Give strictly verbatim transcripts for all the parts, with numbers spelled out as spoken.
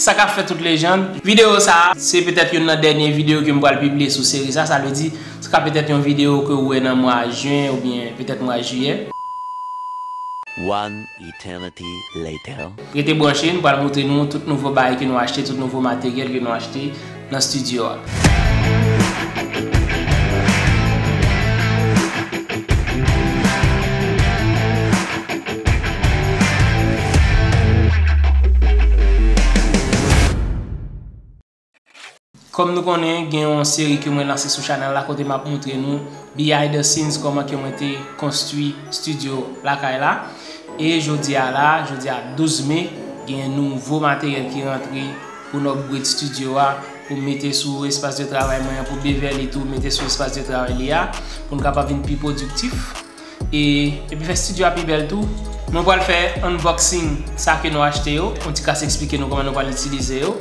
Sa k ap fèt tout lejann? Videyo sa a, se petèt youn nan dènye videyo ke m pral pibliye sou seri sa, sa vle di, se ka petèt yon videyo ke w wè nan mwa jen oubyen petèt mwa jiyè. One eternity later. Rete branche, nou pral montre nou tout nouvo bagay ke nou achte, tout nouvo materyèl ke nou achte nan estidyo a. Kòm nou konnen, gen yon seri ke mwen lanse sou chanèl la kote m ap montre nou behind the scenes kòman ke mwen te konstwi estidyo lakay la. E jodi a la, jodi a douz me, gen nouvo materyèl ki rantre pou n upgrade estidyo a, pou mete sou espas de travay mwen an, pou Beverly tou mete sou espas de travay li a, pou n kapab vin pi pwodiktif. E, epi fè estidyo a pi bèl tou. Nou pral fè unboxing sa ke nou achte yo. Yon ti kras eksplike nou kòman nou pral itilize yo.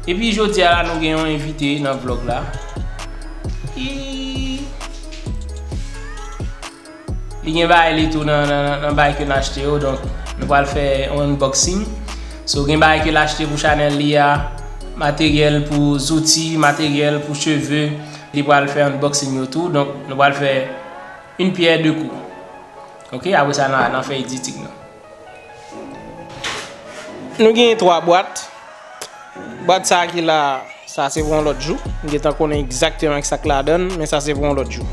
Epi jodi a la, nou gen yon envite nan vlog la. E, li gen bagay li tou nan, nan, nan, nan bagay ke n achte yo. Donk, nou pral fè yon unboxing. So, gen bagay ke l achte pou chanèl li a, materyèl pou zouti, materyèl pou cheve. Li pral fè unboxing yo tou. Donk, nou pral fè une pierre deux coups. Ok, apre sa, n a, n a fè editing nan. Nou gen twa bwat. Bwat sa a ki la, sa se pou yon lòt jou. M gentan konnen egzakteman ki sa k ladan l, men sa se pou yon lòt jou.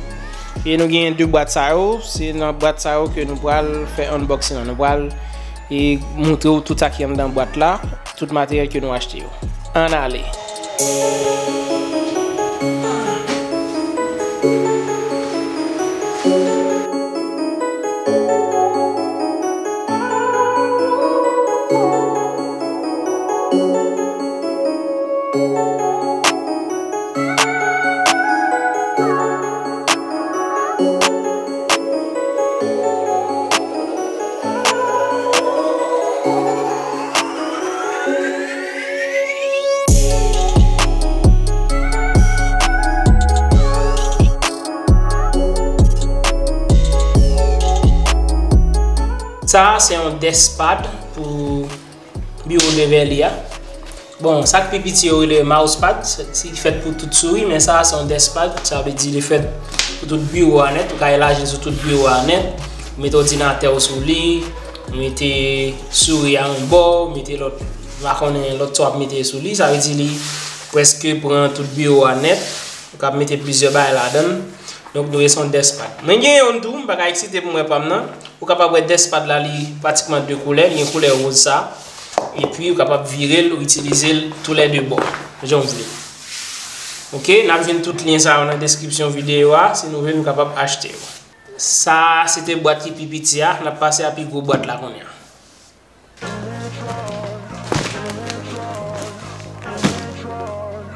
E nou gen de bwat sa yo, se nan bwat sa yo ke nou pral fè unboxing nan. Nou pral, e, montre w tout sa ki anndan bwat la, tout materyèl ke nou achte yo. Ann ale! Sa a se yon desk pad pou biwo Beverly a. Bon, sa k pi piti yo rele mousepad, se, se ki fèt pou tout souri, men sa a se yon desk pad, sa vle di li fèt pou tout biwo a nèt, ou ka elaji l sou tout biwo a nèt, ou mete òdinatè w sou li, ou mete souri a yon bò, ou mete lòt, m pa konnen lòt sa w ap mete sou li, sa vle di li prèske pran tout biwo a nèt, ou ka mete plizyè bagay ladan l, donk nou rele se yon desk pad. Men gen youn tou, m pa ka eksite pou m wè pa m nan, Ou kapab wè desk pad la, li pratikman de koulè, li gen koulè woz sa. Epi ou kapab vire l, ou itilize l toulède bò, jan w vle. Ok, n ap jwenn tout lyen sa yo nan deskripsyon videyo a, si nou vle nou kapab achte yo. Sa a se te bwat ki pi piti a, n ap pase a pi gwo bwat la kounye a.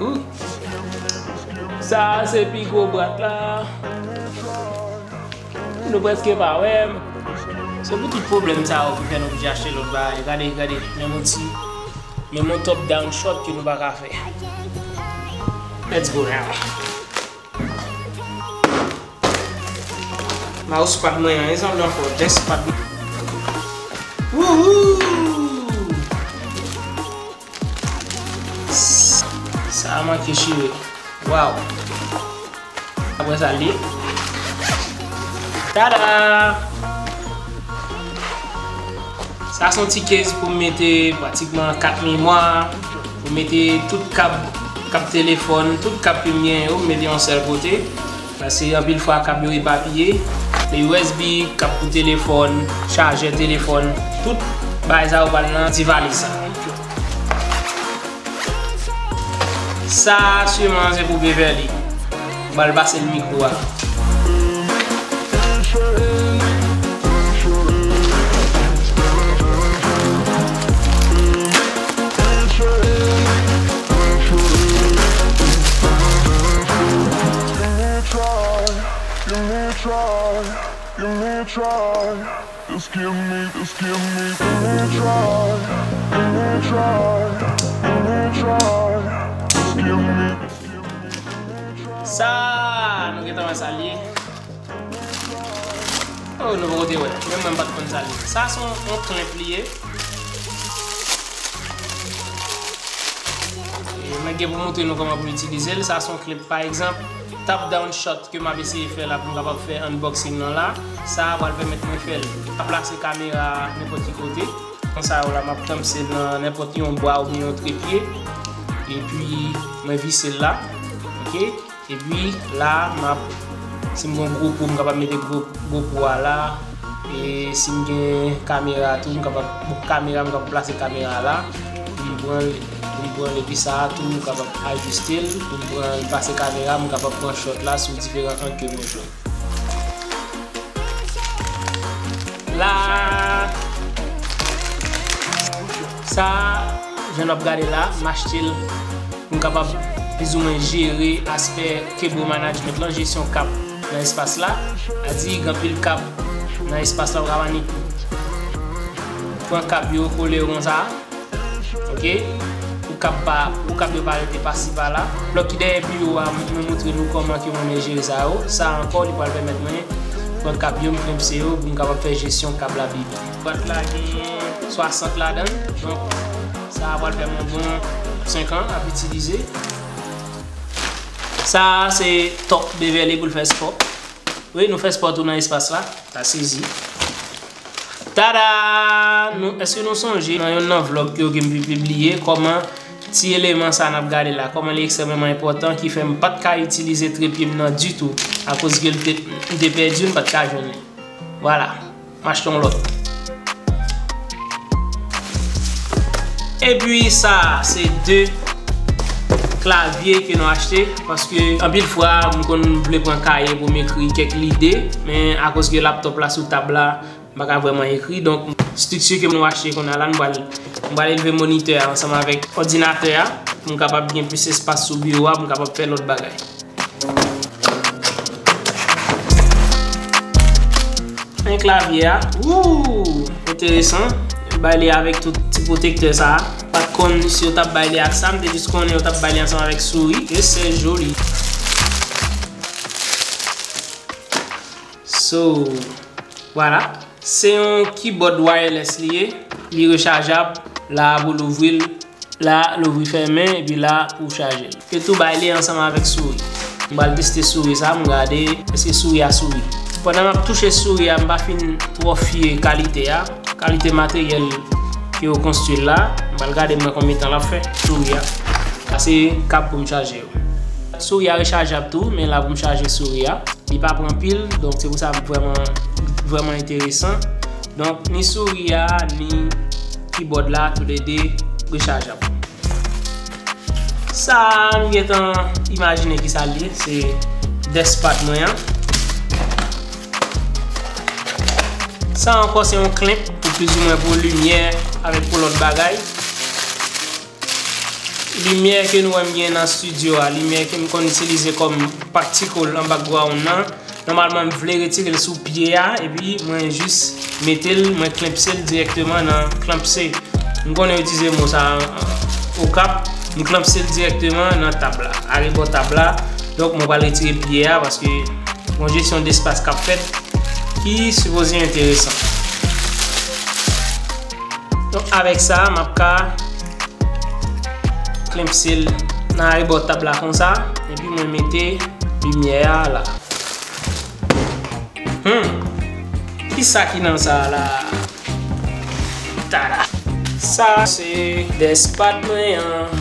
Ooh. Sa a se pi gwo bwat la. Nou prèske pa wè m. Se pou tout pwoblèm sa yo ki fè nou oblije achte lòt bagay. Gade, gade, menm yon ti, menm yon top down shot ke nou pa ka fè. Let's go now. Mousepad mwen an, e sanble ankò desk pad. Wouhou! Sa a manke chire. Waw! Apre sa, li. Tada! Sa se yon ti case pou m mete pratikman kat memwa, pou m mete tout kab, kab telefòn, tout kab ke m genyen yo, m mete yon sèl kote. Paske anpil fwa kab yo epapiye. Men U S B, kab pou telefòn, chajè telefòn, tout bagay sa yo pral nan ti valiz sa. Sa sèlman se pou Beverly. M pral pase l mikwo a. Give me a try, give me a try. Just give me, just give me, give me a try, give me a try, give me a try. Just give me, just give me, give me a try. Sa nou gentan wè sa l ye. Oh, nou poko te wè. Menm mwen m pa t konn sa l ye. Sa se yon, yon klenp li ye. Mwen gen pou montre nou kòman pou itilize l. Sa se yon klenp, pa egzanp, top down shot ke m ap eseye fè la pou m kapab fè unboxing nan la. Sa a pral pèmèt mwen fè l. M ap plase kamera a nenpòt ki kote. Konsa yo la, m ap tanpse l nan nenpòt yon bwa oubyen yon trepye. Epi, mwen vise l la. Oke? Epi la, m ap, si m gen yon gwo po, m kapab mete gwo, gwo po a la. E si m gen kamera tou, m kapab, bon, kamera, m kapab plase kamera a la. Pou m pran l, pou m pran l, epi sa a tou, m kapab ajiste l. Pou m pran, plase kamera, m kapab pran shot la sou diferan ang ke mwen jwenn. La. Sa, jan n ap gade la, m achte l pou m kapab plizoumwen jere aspè cable management lan, jesyon kab nan espas la. Sa di, gen anpil kab nan espas la, ou ka annik pran kab yo, kole yo konsa. Oke? Pou kab pa, pou kab yo pa rete pasi pa la. Blòk ki dèyè biwo a, mwen montre nou kòman ke mwen jere sa yo. Sa ankò, li pral pèmèt mwen pran kab yo, m klenpse yo, pou m kapab fè jesyon kab la pi byen. Bwat la gen swasant ladan l. Donk, sa a pral fè m yon bon senk an ap itilize. Sa a se top Beverly pou l fè spò. Wi, nou fè spò tou nan espas la. Sa sezi. Tada! Nou, èske nou sonje nan yonn nan vlòg yo ke m pi pibliye kòman ti eleman sa n ap gade la, kòman li ekstrèmeman enpòtan ki fè m pa t ka itilize trepye m nan ditou akoz ke l te, m te pèdi l, m pa t ka jwenn li. Vwala, m achte yon lòt. Epi sa, se de klavye ke nou achte, paske anpil fwa, m konn vle pran kaye pou m ekri kèk lide, men akoz ke laptop la sou tab la, m pa ka vrèman ekri. Donk, estrikti ke nou achte kounye a la, m pral, m pral elve monitè a ansanm avèk òdinatè a, pou m kapab gen plis espas sou biwo a, pou m kapab fè lòt bagay. Men klavye a, wou, enteresan. Yo bay li avèk tout ti pwotektè sa a. Pa t konn si yo t ap bay li ak sa, m te jis konnen yo t ap bay li ansanm avèk souri. E se joli. So, vwala. Se yon keyboard wireless li ye. Li rechajab. La pou louvri l. La, louvri fèmen, epi la pou chaje l. Yo tou bay li ansanm avèk souri. M pral teste souri sa, m gade èske souri a souri. Pandan m ap touche souri a, m pa fin twò fye kalite a. Kalite materyèl ke yo konstwi l la, m pral gade mwen konbyen tan l ap fè souri a. Sa se kab pou m chaje yo. Souri a rechajab tou, men la pou m chaje souri a. Li pa pran pil, donk se pou sa vrèman, vrèman enteresan. Donk, ni souri a, ni keyboard la, toulede rechajab. Sa, nou gentan imajine ki sa l ye, se desk pad mwen an. Sa ankò, se yon klenp pou plizoumwen pou limyè avèk pou lòt bagay. Limyè ke nou wè m gen nan estidyo a, limyè ke m konn itilize kòm practical an background nan, nòmalman m vle retire l sou pye a, epi mwen jis mete l, mwen klenpse l dirèkteman nan klenpse. M konnen yo itilize mo sa a, Okap, m klenpse l dirèkteman nan tab la, arebò tab la. Donk, mwen pral retire pye a paske yon jesyon despas k ap fèt ki sipoze enteresan. Donk, avèk sa, m ap ka klenpse l nan arebò tab la konsa, epi mwen mete limyè a la. Hmm. Kisa ki nan sa la? Tada! Sa se desk pad mwen an.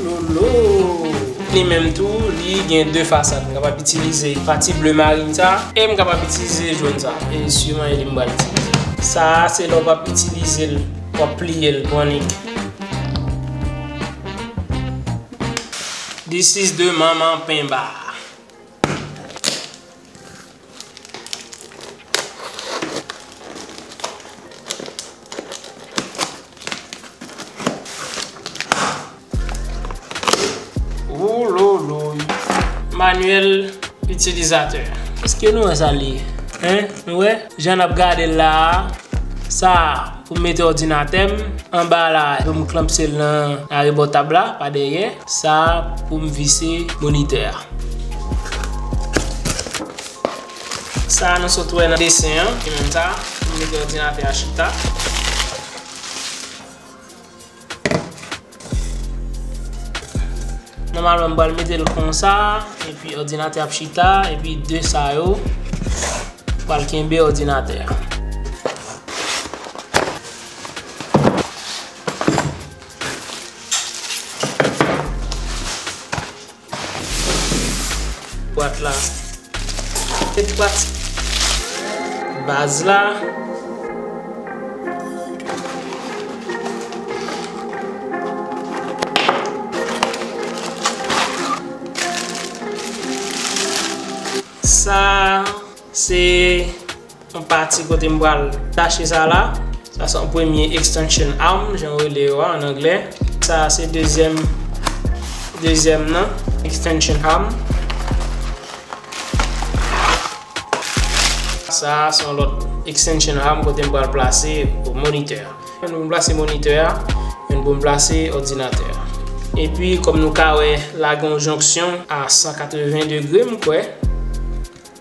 Oulolo! Li menm tou, li gen de fasad. M kapab itilize pati ble marin sa, e m kapab itilize jòn sa. E siman e li m pral itilize. Sa a, se lè w p ap itilize l, w ap pliye l pou annik. This is the mama penba. Ouloloy. Manuel itilizatè. Èske nou wè sa l ye? Hein? Nou wè? Jan n ap gade l la a, sa a pou m mete òdinatè m. Anba la, pou m klenpse l nan arebò tab la, pa dèyè. Sa a pou m vise monitè a. Sa a nou sot wè nan desen an, e menm sa, pou m mete òdinatè a chita. Nòmalman, m pral mete l konsa, epi òdinatè ap chita, epi de sa yo pral kenbe òdinatè a. Bwat la. Bwat. Baz la. Sa, se yon pati kote m pral tache sa la. Sa se yon premye extension arm, jan yo rele yo a, an anglè. Sa se dezyèm, dezyèm nan, extension arm. Sa se yon lòt extension arm kote m pral plase monitè a. Youn pou m plase monitè a, youn pou m plase òdinatè a. Epi, kòm nou ka wè, la gen yon jonksyon a san katreven degre, m kwè.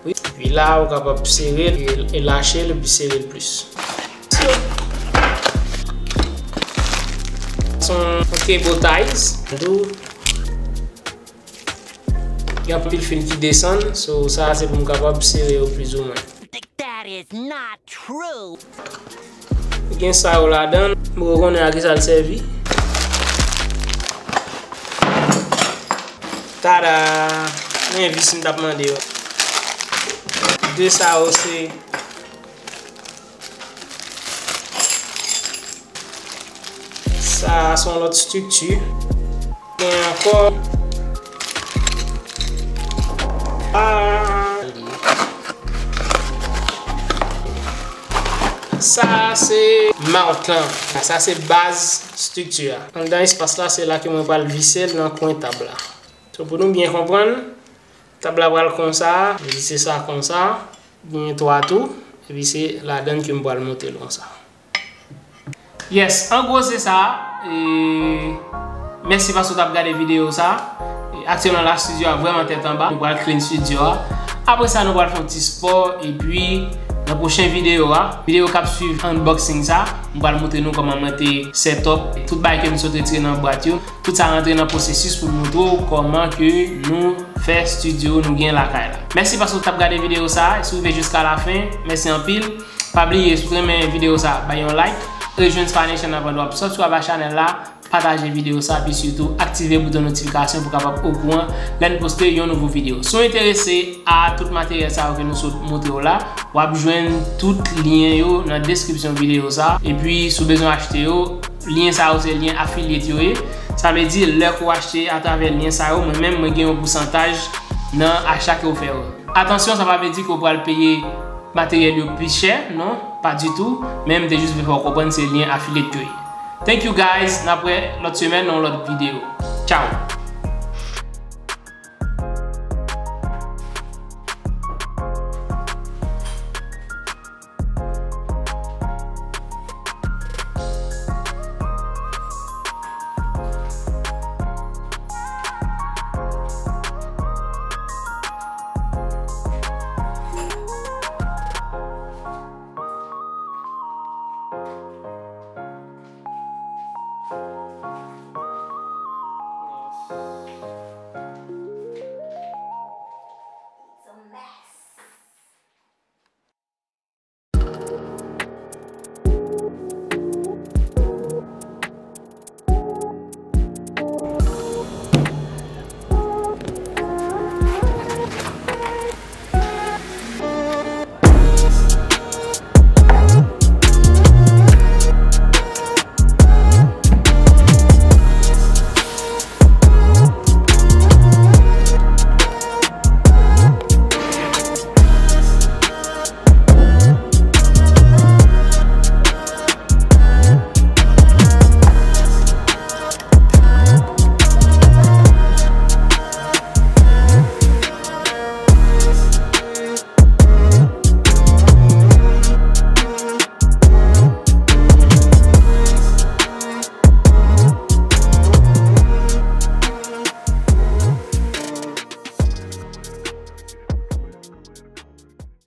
Wi. Epi la, ou kapab sere l e, e lache l, epi sere l plis. Se yon cable ties. Gen anpil fil ki desann, so sa se pou m kapab sere yo plizoumwen. That is not true. Gen sa yo ladan, m poko konnen a ki sa l sèvi. Tada! Men vis m t ap mande yo. De sa yo se Sa se yon lòt estrikti. Gen ankò. Ah. Sa se mount lan. Sa se baz estrikti a. Anndan espas la, se la ke mwen pral vise l nan kwen tab la. So, pou nou byen konprann, tab la pral konsa, vise sa konsa, gen twa tou, epi se ladann ke m pral moute l konsa. Yes, an gwo se sa. E, mèsi paske w t ap gade videyo sa. E, aktyèlman la, studio a vrèman tèt anba. Nou pral clean studio a. Apre sa, nou pral fè yon ti spò. Epi, nan pwochen videyo a, videyo k ap swiv unboxing sa, m pral montre nou kòman mwen te set up tout bagay ke m sot retire nan bwat yo. Tout sa rantre nan pwosesis pou montre w kòman ke nou fè studio nou gen lakay la. Mèsi paske w t ap gade videyo sa. Si w rive jiska lafen, mèsi anpil. Pa bliye, si w renmen videyo sa, bay yon like, rejwenn Spanish Channel pandan w ap subscribe a chanèl la, pataje videyo sa, epi sitou aktive bouton notifikasyon pou w kapab okouran lè n poste yon nouvo videyo. Si w enterese a tout materyèl sa yo ke nou sot montre w la, w ap jwenn tout lyen yo nan deskripsyon videyo sa. Epi, si w bezwen achte yo, lyen sa yo se lyen affiliate yo ye. Sa vle di, lè ke w achte atravè lyen sa yo, mwen menm, mwen gen yon pousantaj nan acha ke w fè yo. Atansyon, sa pa vle di ke w pral peye materyèl yo plis chè, non, pa ditou, men m te jis vle fè w konprann se lyen affiliate yo ye. Thank you guys, n ap wè lòt semèn nan yon lòt videyo. Ciao!